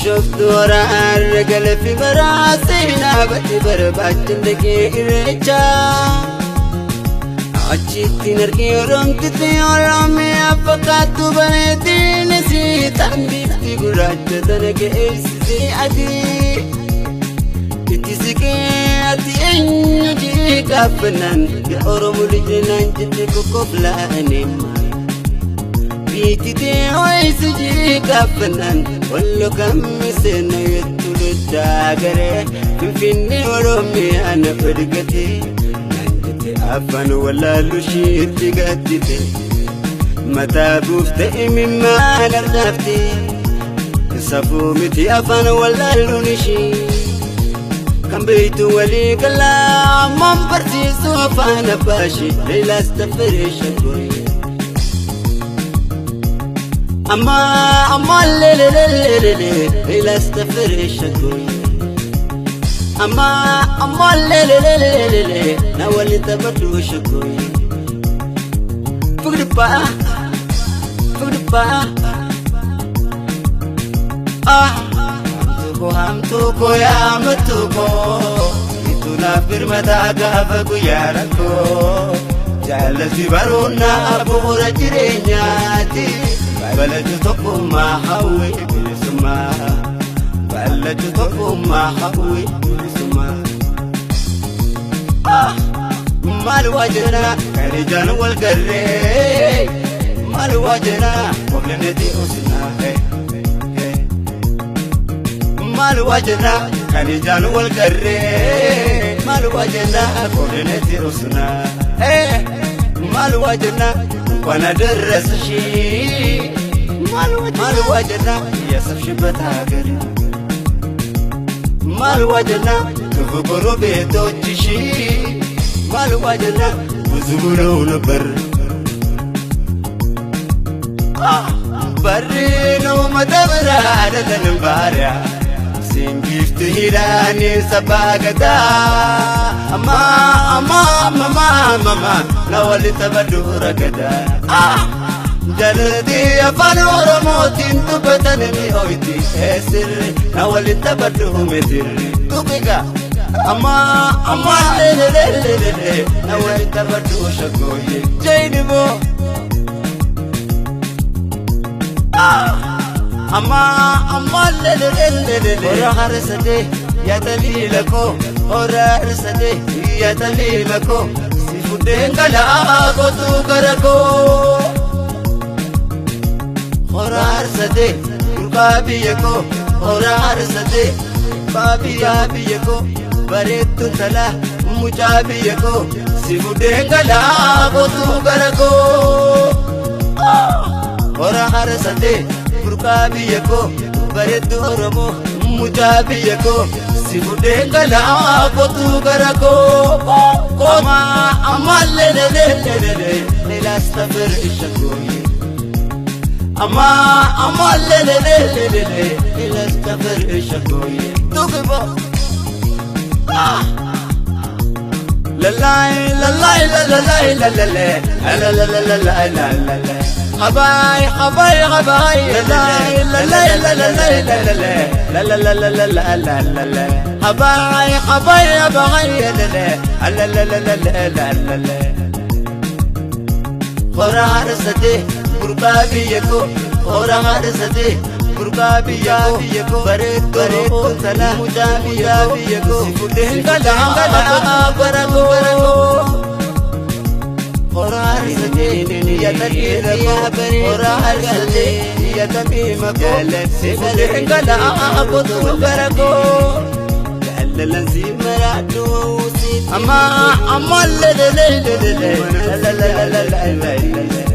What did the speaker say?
Bishooftuu horaarra galafi baraa seenaa badii barbaachan dhaqee irreechaa. Achitti nargee oromtiti oromiyaa fakkaattu bareedinis tan bifti gurraacha tana geessisee adii. Itti siqee ati eenyu jee gaafannaan yaa Oromoo lijeenaan jette kokkoflaane. Biititee ho'isi jee gaafannaan wallo kammi seena jettu loddaa garee Finfinnee Oromiyaa na fedgatee. Naan jette afaan wallaallu isheetti gaddite mataa buufte imimmaan argaafte safuu miti afaan wallaalluun ishee kan beeytu walii galaa ammaan barsiisu afaan abbaashee Leelaas Taffaree Shaggooyee. Amma amma lelelelelele Leelaas Taffaree Shaggooyee. Amma amma lelelelelele na waliin taphadhu Shaggooyee. Fugdibbaa fugdibbaa ah hamtuu koo hamtuu koo yaa mattuu koo itu naaf birmataa gaafa guyyaa rakkoo jaalalti baroonnaa bu'uura jireenyaati balatu tokkummaa hawwee bilisummaa balatu tokkummaa hawwee bilisummaa. Maal waa jenna kan ijaan wal garree maal waa jenna qobleneeti usinaa maal waa jenna kan ijaan wal garree maal waa jenna qobleneeti usinaa maal waa jenna እንኳን አደረሰሽ maal waa jenna ያሰብሽበት ሀገር maal waa jenna ክፉ ጎረቤቶችሽ maal waa jenna ብዙ ብለው ነበር barri uummata biraa አይደለንም ባሪያ ሲንጊፍት ሂዳኒ ሰባገዳ amma amma amma amma na walitti baduu ragada jaalladhi afaan oromootiin dubbatan ni hoyti sirri na walitti baduu mitirri tuqiqa amma amma lelelelele na walitti baduu shaggooyye jaynimoo amma amma lelelelele hora harsate yaa taliila koo hora harsate yaa taliila koo si fudheen galaa kootu gara koo hora harsate burqaa biyya koo hora harsate baabiyaa biyya koo bareedduun talaa mucaa biyya koo si fudheen galaa kootu gara koo hora harsate burqaa biyya koo bareeddu oromoo mucaa biyya koo si fudheen galaa kootu gara koo amma amma lelelelele leelaas tafir shaggooyye amma amma lelelelele leelaas tafir shaggooyye tuqibo للاي للاي للاي للاي لا لا لا لا لا لا لا حباي حباي حباي للاي للاي للاي للاي لا لا لا لا لا لا لا لا حباي حباي حباي لا لا لا لا لا لا لا لا hora harsate burqaa biyya koo hora harsate burqaa biyya koo bareeddu oromoo mucaa biyya koo si fudheen galaa bara koo hora harsate yaa taliila koo hora harsate yaa tamiima koo si fudheen galaa kootu gara koo jaalalan si maraadhu amma amma lelelelele la la la la la la.